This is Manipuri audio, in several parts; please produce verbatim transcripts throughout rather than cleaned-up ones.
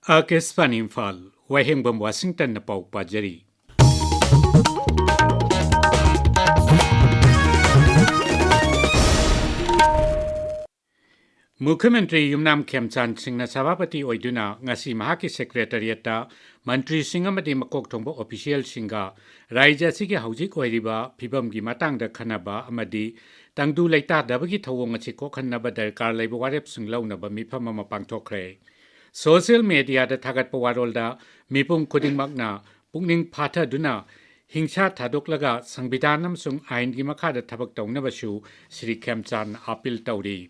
ꯑꯥꯀꯥꯁꯕꯥꯅꯤ ꯏꯝꯐꯥꯜ, ꯋꯥꯍꯦꯡꯕꯝ ꯋꯥꯁꯤꯡꯇꯟꯅ ꯄꯥꯎ ꯄꯥꯖꯔꯤ꯫ ꯃꯨꯈ꯭ꯌ ꯃꯟꯇ꯭ꯔꯤ ꯌꯨꯝꯅꯥꯝ ꯈꯦꯝꯆꯥꯟ ꯁꯤꯡꯅ ꯁꯚꯥꯄꯇꯤ ꯑꯣꯏꯗꯨꯅ ꯉꯁꯤ ꯃꯍꯥꯛꯀꯤ ꯁꯦꯀ꯭ꯔꯦꯇꯔꯤꯌꯦꯠꯇ ꯃꯟꯇ꯭ꯔꯤꯁꯤꯡ ꯑꯃꯗꯤ ꯃꯀꯣꯛ ꯊꯣꯡꯕ ꯑꯣꯐꯤꯁꯤꯌꯦꯜꯁꯤꯡꯒ ꯔꯥꯖ꯭ꯌ ꯑꯁꯤꯒꯤ ꯍꯧꯖꯤꯛ ꯑꯣꯏꯔꯤꯕ ꯐꯤꯕꯝꯒꯤ ꯃꯇꯥꯡꯗ ꯈꯟꯅꯕ ꯑꯃꯗꯤ ꯇꯪꯗꯨ ꯂꯩꯇꯥꯗꯕꯒꯤ ꯊꯧꯑꯣꯡ ꯑꯁꯤ ꯀꯣꯛꯍꯟꯅꯕ ꯗꯔꯀꯥꯔ ꯂꯩꯕ ꯋꯥꯔꯦꯞꯁꯤꯡ ꯂꯧꯅꯕ ꯃꯤꯐꯝ ꯑꯃ ꯄꯥꯡꯊꯣꯛꯈ꯭ꯔꯦ꯫ ꯁꯣꯁꯤꯌꯦꯜ ꯃꯦꯗꯤꯌꯥꯗ ꯊꯥꯒꯠꯄ ꯋꯥꯔꯣꯜꯗ ꯃꯤꯄꯨꯝ ꯈꯨꯗꯤꯡꯃꯛꯅ ꯄꯨꯛꯅꯤꯡ ꯐꯥꯊꯗꯨꯅ ꯍꯤꯡꯁꯥ ꯊꯥꯗꯣꯛꯂꯒ ꯁꯪꯕꯤꯙꯥꯟ ꯑꯃꯁꯨꯡ ꯑꯥꯏꯟꯒꯤ ꯃꯈꯥꯗ ꯊꯕꯛ ꯇꯧꯅꯕꯁꯨ ꯁ꯭ꯔꯤ ꯈꯦꯝꯆꯥꯟ ꯑꯥꯄꯤꯜ ꯇꯧꯔꯤ꯫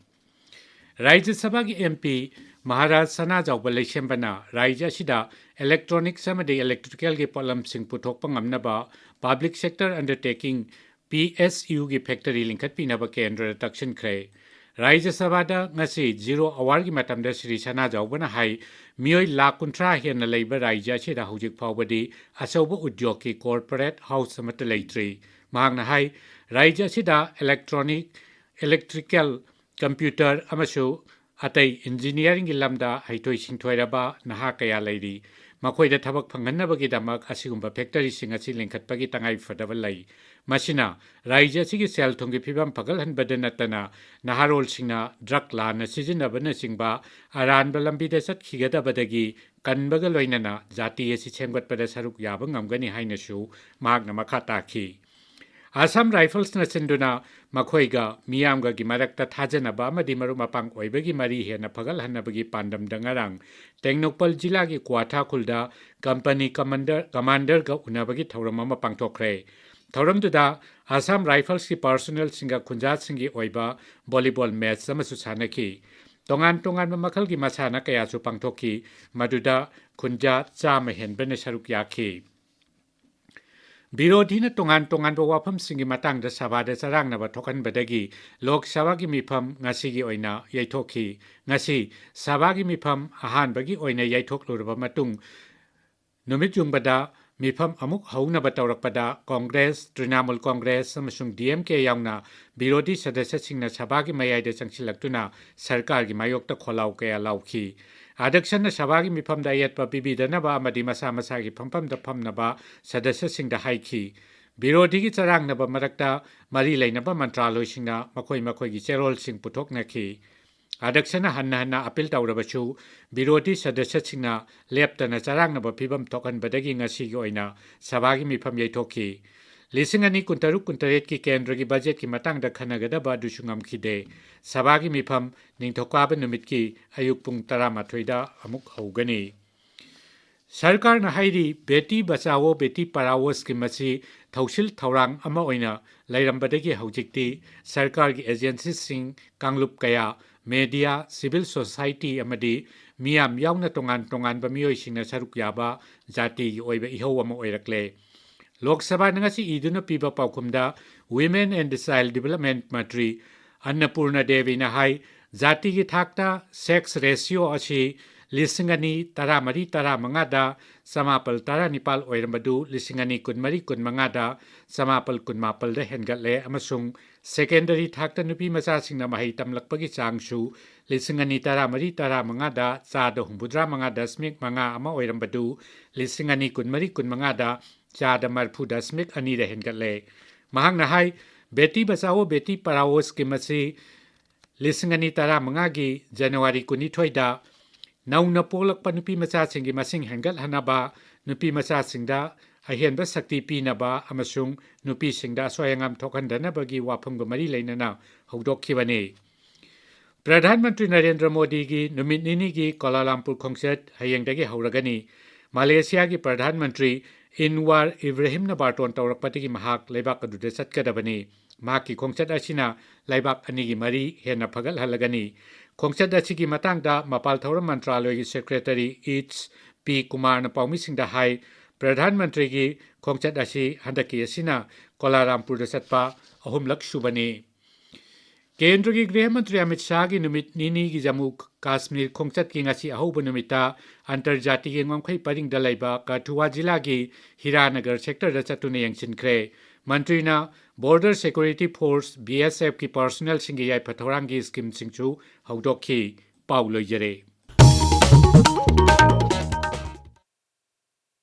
ꯔꯥꯖ꯭ꯌ ꯁꯚꯥꯒꯤ ꯑꯦꯝ ꯄꯤ ꯃꯍꯥꯔꯥꯖ ꯁꯅꯥꯖꯥꯎꯕ ꯂꯩꯁꯦꯝꯕꯅ ꯔꯥꯖ꯭ꯌ ꯑꯁꯤꯗ ꯏꯂꯦꯛꯇ꯭ꯔꯣꯅꯤꯛꯁ ꯑꯃꯗꯤ ꯏꯂꯦꯛꯇ꯭ꯔꯤꯀꯦꯜꯒꯤ ꯄꯣꯠꯂꯝꯁꯤꯡ ꯄꯨꯊꯣꯛꯄ ꯉꯝꯅꯕ ꯄꯕ꯭ꯂꯤꯛ ꯁꯦꯛꯇꯔ ꯑꯟꯗꯔꯇꯦꯀꯤꯡ, ꯄꯤ ꯑꯦꯁ ꯌꯨꯒꯤ ꯐꯦꯛꯇꯔꯤ ꯂꯤꯡꯈꯠꯄꯤꯅꯕ ꯀꯦꯟꯗ꯭ꯔꯗ ꯇꯛꯁꯤꯟꯈ꯭ꯔꯦ꯫ ꯔꯥꯖ꯭ꯌ ꯁꯚꯥꯗ ꯉꯁꯤ ꯖꯤꯔꯣ ꯑꯋꯥꯔꯒꯤ ꯃꯇꯝꯗ ꯁ꯭ꯔꯤ ꯁꯅꯥꯖꯥꯎꯕꯅ ꯍꯥꯏ, ꯃꯤꯑꯣꯏ ꯂꯥꯈ ꯀꯨꯟꯊ꯭ꯔꯥ ꯍꯦꯟꯅ ꯂꯩꯕ ꯔꯥꯖ꯭ꯌ ꯑꯁꯤꯗ ꯍꯧꯖꯤꯛ ꯐꯥꯎꯕꯗꯤ ꯑꯆꯧꯕ ꯎꯗ꯭ꯌꯣꯒꯀꯤ ꯀꯣꯔꯄꯣꯔꯦꯠ ꯍꯥꯎꯁ ꯑꯃꯠꯇ ꯂꯩꯇ꯭ꯔꯤ꯫ ꯃꯍꯥꯛꯅ ꯍꯥꯏ, ꯔꯥꯖ꯭ꯌ ꯑꯁꯤꯗ ꯏꯂꯦꯛꯇ꯭ꯔꯣꯅꯤꯛ, ꯏꯂꯦꯛꯇ꯭ꯔꯤꯀꯦꯜ, ꯀꯝꯄ꯭ꯌꯨꯇꯔ ꯑꯃꯁꯨ ꯑꯇꯩ ꯏꯟꯖꯤꯅꯤꯌꯥꯔꯤꯡꯒꯤ ꯂꯝꯗ ꯍꯩꯊꯣꯏ ꯁꯤꯡꯊꯣꯏꯔꯕ ꯅꯍꯥ ꯀꯌꯥ ꯂꯩꯔꯤ꯫ ꯃꯈꯣꯏꯗ ꯊꯕꯛ ꯐꯪꯍꯟꯅꯕꯒꯤꯗꯃꯛ ꯑꯁꯤꯒꯨꯝꯕ ꯐꯦꯛꯇꯔꯤꯁꯤꯡ ꯑꯁꯤ ꯂꯤꯡꯈꯠꯄꯒꯤ ꯇꯉꯥꯏ ꯐꯗꯕ ꯂꯩ꯫ ꯃꯁꯤꯅ ꯔꯥꯖ꯭ꯌ ꯑꯁꯤꯒꯤ ꯁꯦꯜ ꯊꯨꯝꯒꯤ ꯐꯤꯕꯝ ꯐꯒꯠꯍꯟꯕꯗ ꯅꯠꯇꯅ ꯅꯍꯥꯔꯣꯜꯁꯤꯡꯅ ꯗ꯭ꯔꯒ ꯂꯥꯟꯅ ꯁꯤꯖꯤꯟꯅꯕꯅꯆꯤꯡꯕ ꯑꯔꯥꯟꯕ ꯂꯝꯕꯤꯗ ꯆꯠꯈꯤꯒꯗꯕꯗꯒꯤ ꯀꯟꯕꯒ ꯂꯣꯏꯅꯅ ꯖꯥꯇꯤ ꯑꯁꯤ ꯁꯦꯝꯒꯠꯄꯗ ꯁꯔꯨꯛ ꯌꯥꯕ ꯉꯝꯒꯅꯤ ꯍꯥꯏꯅꯁꯨ ꯃꯍꯥꯛꯅ ꯃꯈꯥ ꯇꯥꯈꯤ꯫ ꯑꯁꯥꯝ ꯔꯥꯏꯐꯜꯁꯅ ꯁꯤꯟꯗꯨꯅ ꯃꯈꯣꯏꯒ ꯃꯤꯌꯥꯝꯒꯒꯤ ꯃꯔꯛꯇ ꯊꯥꯖꯅꯕ ꯑꯃꯗꯤ ꯃꯔꯨꯞ ꯃꯄꯥꯡ ꯑꯣꯏꯕꯒꯤ ꯃꯔꯤ ꯍꯦꯟꯅ ꯐꯒꯠꯍꯟꯅꯕꯒꯤ ꯄꯥꯟꯗꯝꯗ ꯉꯔꯥꯡ ꯇꯦꯡꯅꯧꯄꯜ ꯖꯤꯂꯥꯒꯤ ꯀ꯭ꯋꯥꯊꯥ ꯈꯨꯜꯗ ꯀꯝꯄꯅꯤ ꯀꯃꯥꯟꯗꯔ, ꯀꯃꯥꯟꯗꯔꯒ ꯎꯅꯕꯒꯤ ꯊꯧꯔꯝ ꯑꯃ ꯄꯥꯡꯊꯣꯛꯈ꯭ꯔꯦ꯫ ꯊꯧꯔꯝꯗꯨꯗ ꯑꯁꯥꯝ ꯔꯥꯏꯐꯜꯁꯀꯤ ꯄꯥꯔꯁꯣꯅꯦꯜꯁꯤꯡꯒ ꯈꯨꯟꯖꯥꯁꯤꯡꯒꯤ ꯑꯣꯏꯕ ꯚꯣꯂꯤꯕꯣꯜ ꯃꯦꯆ ꯑꯃꯁꯨ ꯁꯥꯟꯅꯈꯤ꯫ ꯇꯣꯉꯥꯟ ꯇꯣꯉꯥꯟꯕ ꯃꯈꯜꯒꯤ ꯃꯁꯥꯟꯅ ꯀꯌꯥꯁꯨ ꯄꯥꯡꯊꯣꯛꯈꯤ꯫ ꯃꯗꯨꯗ ꯈꯨꯟꯖꯥ ꯆꯥꯝꯃ ꯍꯦꯟꯕꯅ ꯁꯔꯨꯛ ꯌꯥꯈꯤ꯫ ꯕꯤꯔꯣꯙꯤꯅ ꯇꯣꯉꯥꯟ ꯇꯣꯉꯥꯟꯕ ꯋꯥꯐꯝꯁꯤꯡꯒꯤ ꯃꯇꯥꯡꯗ ꯁꯚꯥꯗ ꯆꯔꯥꯡꯅꯕ ꯊꯣꯛꯍꯟꯕꯗꯒꯤ ꯂꯣꯛ ꯁꯚꯥꯒꯤ ꯃꯤꯐꯝ ꯉꯁꯤꯒꯤ ꯑꯣꯏꯅ ꯌꯩꯊꯣꯛꯈꯤ꯫ ꯉꯁꯤ ꯁꯚꯥꯒꯤ ꯃꯤꯐꯝ ꯑꯍꯥꯟꯕꯒꯤ ꯑꯣꯏꯅ ꯌꯩꯊꯣꯛꯂꯨꯔꯕ ꯃꯇꯨꯡ, ꯅꯨꯃꯤꯠ ꯌꯨꯡꯕꯗ ꯃꯤꯐꯝ ꯑꯃꯨꯛ ꯍꯧꯅꯕ ꯇꯧꯔꯛꯄꯗ ꯀꯣꯡꯒ꯭ꯔꯦꯁ, ꯇ꯭ꯔꯤꯅꯥꯃꯨꯜ ꯀꯣꯡꯒ꯭ꯔꯦꯁ ꯑꯃꯁꯨꯡ ꯗꯤ ꯑꯦꯝ ꯀꯦ ꯌꯥꯎꯅ ꯕꯤꯔꯣꯙꯤ ꯁꯗꯁ꯭ꯌꯁꯤꯡꯅ ꯁꯚꯥꯒꯤ ꯃꯌꯥꯏꯗ ꯆꯪꯁꯤꯜꯂꯛꯇꯨꯅ ꯁꯔꯀꯥꯔꯒꯤ ꯃꯥꯌꯣꯛꯇ ꯈꯣꯜꯂꯥꯎ ꯀꯌꯥ ꯂꯥꯎꯈꯤ꯫ ꯑꯥꯗꯛꯁꯟꯅ ꯁꯚꯥꯒꯤ ꯃꯤꯐꯝꯗ ꯑꯌꯦꯠꯄ ꯄꯤꯕꯤꯗꯅꯕ ꯑꯃꯗꯤ ꯃꯁꯥ ꯃꯁꯥꯒꯤ ꯐꯝꯐꯝꯗ ꯐꯝꯅꯕ ꯁꯗꯁ꯭ꯌꯁꯤꯡꯗ ꯍꯥꯏꯈꯤ꯫ ꯕꯤꯔꯣꯙꯤꯒꯤ ꯆꯔꯥꯡꯅꯕ ꯃꯔꯛꯇ ꯃꯔꯤ ꯂꯩꯅꯕ ꯃꯟꯇ꯭ꯔꯥꯂꯣꯏꯁꯤꯡꯅ ꯃꯈꯣꯏ ꯃꯈꯣꯏꯒꯤ ꯆꯦꯔꯣꯜꯁꯤꯡ ꯄꯨꯊꯣꯛꯅꯈꯤ꯫ ꯑꯥꯗꯛꯁꯟꯅ ꯍꯟꯅ ꯍꯟꯅ ꯑꯄꯤꯜ ꯇꯧꯔꯕꯁꯨ, ꯕꯤꯔꯣꯙꯤ ꯁꯗꯁ꯭ꯌꯁꯤꯡꯅ ꯂꯦꯞꯇꯅ ꯆꯔꯥꯡꯅꯕ ꯐꯤꯕꯝ ꯊꯣꯛꯍꯟꯕꯗꯒꯤ ꯉꯁꯤꯒꯤ ꯑꯣꯏꯅ ꯁꯚꯥꯒꯤ ꯃꯤꯐꯝ ꯌꯩꯊꯣꯛꯈꯤ꯫ ꯂꯤꯁꯤꯡ ꯑꯅꯤ ꯀꯨꯟꯇꯔꯨꯛ ꯀꯨꯟꯇꯔꯦꯠꯀꯤ ꯀꯦꯟꯗ꯭ꯔꯒꯤ ꯕꯖꯦꯠꯀꯤ ꯃꯇꯥꯡꯗ ꯈꯟꯅꯒꯗꯕ ꯑꯗꯨꯁꯨ ꯉꯝꯈꯤꯗꯦ꯫ ꯁꯚꯥꯒꯤ ꯃꯤꯐꯝ ꯅꯤꯡꯊꯧꯀꯥꯕ ꯅꯨꯃꯤꯠꯀꯤ ꯑꯌꯨꯛ ꯄꯨꯡ ꯇꯔꯥꯃꯥꯊꯣꯏꯗ ꯑꯃꯨꯛ ꯍꯧꯒꯅꯤ꯫ ꯁꯔꯀꯥꯔꯅ ꯍꯥꯏꯔꯤ, ꯕꯦꯇꯤ ꯕꯆꯥꯋꯣ ꯕꯦꯇꯤ ꯄꯔꯥꯋꯣ ꯁ꯭ꯀꯤꯝ ꯑꯁꯤ ꯊꯧꯁꯤꯜ ꯊꯧꯔꯥꯡ ꯑꯃ ꯑꯣꯏꯅ ꯂꯩꯔꯝꯕꯗꯒꯤ ꯍꯧꯖꯤꯛꯇꯤ ꯁꯔꯀꯥꯔꯒꯤ ꯑꯦꯖꯦꯟꯁꯤꯁꯤꯡ, ꯀꯥꯡꯂꯨꯞ ꯀꯌꯥ, ꯃꯦꯗꯤꯌꯥ, ꯁꯤꯚꯤꯜ ꯁꯣꯁꯥꯏꯇꯤ ꯑꯃꯗꯤ ꯃꯤꯌꯥꯝ ꯌꯥꯎꯅ ꯇꯣꯉꯥꯟ ꯇꯣꯉꯥꯟꯕ ꯃꯤꯑꯣꯏꯁꯤꯡꯅ ꯁꯔꯨꯛ ꯌꯥꯕ ꯖꯥꯇꯤꯒꯤ ꯑꯣꯏꯕ ꯏꯍꯧ ꯑꯃ ꯑꯣꯏꯔꯛꯂꯦ꯫ ꯂꯣꯛ ꯁꯚꯥꯅ ꯉꯁꯤ ꯏꯗꯨꯅ ꯄꯤꯕ ꯄꯥꯎꯈꯨꯝꯗ Women and Child Development ꯃꯟꯇ꯭ꯔꯤ ꯑꯟꯅꯄꯨꯔꯅ ꯗꯦꯕꯤꯅ ꯍꯥꯏ, ꯖꯥꯇꯤꯒꯤ ꯊꯥꯛꯇ sex ratio ꯑꯁꯤ ꯂꯤꯁꯤꯡ ꯑꯅꯤ ꯇꯔꯥꯃꯔꯤ ꯇꯔꯥꯃꯉꯥꯗ ꯆꯃꯥꯄꯜ ꯇꯔꯥꯅꯤꯄꯥꯜ ꯑꯣꯏꯔꯝꯕꯗꯨ ꯂꯤꯁꯤꯡ ꯑꯅꯤ ꯀꯨꯟꯃꯔꯤ ꯀꯨꯟꯃꯉꯥꯗ ꯆꯃꯥꯄꯜ ꯀꯨꯟꯃꯥꯄꯜꯗ ꯍꯦꯟꯒꯠꯂꯦ ꯑꯃꯁꯨꯡ secondary ꯊꯥꯛꯇ ꯅꯨꯄꯤ ꯃꯆꯥꯁꯤꯡꯅ ꯃꯍꯩ ꯇꯝꯂꯛꯄꯒꯤ ꯆꯥꯡꯁꯨ ꯂꯤꯁꯤꯡ ꯑꯅꯤ ꯇꯔꯥꯃꯔꯤ ꯇꯔꯥꯃꯉꯥꯗ ꯆꯥꯗ ꯍꯨꯝꯐꯨꯇꯔꯥ ꯃꯉꯥ ꯗꯁꯃꯤꯛ ꯃꯉꯥ ꯑꯃ ꯑꯣꯏꯔꯝꯕꯗꯨ ꯂꯤꯁꯤꯡ ꯑꯅꯤ ꯀꯨꯟꯃꯔꯤ ꯀꯨꯟꯃꯉꯥꯗ ꯆꯥꯗ ꯃꯔꯤꯐꯨ ꯗꯁꯃꯤꯛ ꯑꯅꯤꯗ ꯍꯦꯟꯒꯠꯂꯦ꯫ ꯃꯍꯥꯛꯅ ꯍꯥꯏ, ꯕꯦꯇꯤ ꯕꯆꯥꯋꯣ ꯕꯦꯇꯤ ꯄꯔꯥꯋꯣ ꯁ꯭ꯀꯤꯝ ꯑꯁꯤ ꯂꯤꯁꯤꯡ ꯑꯅꯤ ꯇꯔꯥꯃꯉꯥꯒꯤ ꯖꯅꯋꯥꯔꯤ ꯀꯨꯟꯅꯤꯊꯣꯏꯗ ꯅꯧꯅ ꯄꯣꯛꯂꯛꯄ ꯅꯨꯄꯤ ꯃꯆꯥꯁꯤꯡꯒꯤ ꯃꯁꯤꯡ ꯍꯦꯟꯒꯠꯍꯟꯅꯕ, ꯅꯨꯄꯤ ꯃꯆꯥꯁꯤꯡꯗ ꯑꯍꯦꯟꯕ ꯁꯛꯇꯤ ꯄꯤꯅꯕ ꯑꯃꯁꯨꯡ ꯅꯨꯄꯤꯁꯤꯡꯗ ꯑꯁꯣꯏ ꯑꯉꯥꯝ ꯊꯣꯛꯍꯟꯗꯅꯕꯒꯤ ꯋꯥꯐꯝꯒ ꯃꯔꯤ ꯂꯩꯅꯅ ꯍꯧꯗꯣꯛꯈꯤꯕꯅꯤ꯫ ꯄ꯭ꯔꯙꯥꯟ ꯃꯟꯇ꯭ꯔꯤ ꯅꯔꯦꯟꯗ꯭ꯔ ꯃꯣꯗꯤꯒꯤ ꯅꯨꯃꯤꯠ ꯅꯤꯅꯤꯒꯤ ꯀꯣꯂꯥꯂꯝꯄꯨꯔ ꯈꯣꯡꯆꯠ ꯍꯌꯦꯡꯗꯒꯤ ꯍꯧꯔꯒꯅꯤ꯫ ꯃꯂꯦꯁꯤꯌꯥꯒꯤ ꯄ꯭ꯔꯙꯥꯟ ꯃꯟꯇ꯭ꯔꯤ ꯏꯟꯋꯥꯔ ꯏꯕ꯭ꯔꯥꯍꯤꯝꯅ ꯕꯥꯔꯇꯣꯟ ꯇꯧꯔꯛꯄꯗꯒꯤ ꯃꯍꯥꯛ ꯂꯩꯕꯥꯛ ꯑꯗꯨꯗ ꯆꯠꯀꯗꯕꯅꯤ꯫ ꯃꯍꯥꯛꯀꯤ ꯈꯣꯡꯆꯠ ꯑꯁꯤꯅ ꯂꯩꯕꯥꯛ ꯑꯅꯤꯒꯤ ꯃꯔꯤ ꯍꯦꯟꯅ ꯐꯒꯠꯍꯜꯂꯒꯅꯤ꯫ ꯈꯣꯡꯆꯠ ꯑꯁꯤꯒꯤ ꯃꯇꯥꯡꯗ ꯃꯄꯥꯜ ꯊꯧꯔꯝ ꯃꯟꯇ꯭ꯔꯥꯂꯣꯏꯒꯤ ꯁꯦꯀ꯭ꯔꯦꯇꯔꯤ ꯑꯦꯆ ꯄꯤ ꯀꯨꯃꯥꯔꯅ ꯄꯥꯎꯃꯤꯁꯤꯡꯗ ꯍꯥꯏ, ꯄ꯭ꯔꯙꯥꯟ ꯃꯟꯇ꯭ꯔꯤꯒꯤ ꯈꯣꯡꯆꯠ ꯑꯁꯤ ꯍꯟꯗꯛꯀꯤ ꯑꯁꯤꯅ ꯀꯣꯂꯥꯂꯝꯄꯨꯔꯗ ꯆꯠꯄ ꯑꯍꯨꯝꯂꯛ ꯁꯨꯕꯅꯤ꯫ ꯀꯦꯟꯗ꯭ꯔꯒꯤ ꯒ꯭ꯔꯤꯍ ꯃꯟꯇ꯭ꯔꯤ ꯑꯃꯤꯠ ꯁꯥꯍꯒꯤ ꯅꯨꯃꯤꯠ ꯅꯤꯅꯤꯒꯤ ꯖꯝꯃꯨ ꯀꯥꯁꯃꯤꯔ ꯈꯣꯡꯆꯠꯀꯤ ꯉꯁꯤ ꯑꯍꯧꯕ ꯅꯨꯃꯤꯠꯇ ꯑꯟꯇꯔꯖꯥꯇꯤꯒꯤ ꯉꯝꯈꯩ ꯄꯔꯤꯡꯗ ꯂꯩꯕ ꯀꯊꯨꯋꯥ ꯖꯤꯂꯥꯒꯤ ꯍꯤꯔꯥꯅꯒꯔ ꯁꯦꯛꯇꯔꯗ ꯆꯠꯇꯨꯅ ꯌꯦꯡꯁꯤꯟꯈ꯭ꯔꯦ꯫ ꯃꯟꯇ꯭ꯔꯤꯅ Border Security Force, B S F ꯀꯤ ꯄꯔꯁꯣꯅꯦꯜꯁꯤꯡꯒꯤ ꯌꯥꯏꯐ ꯊꯧꯔꯥꯡꯒꯤ ꯁ꯭ꯀꯤꯝꯁꯤꯡꯁꯨ ꯍꯧꯗꯣꯛꯈꯤ꯫ ꯄꯥꯎ ꯂꯣꯏꯖꯔꯦ꯫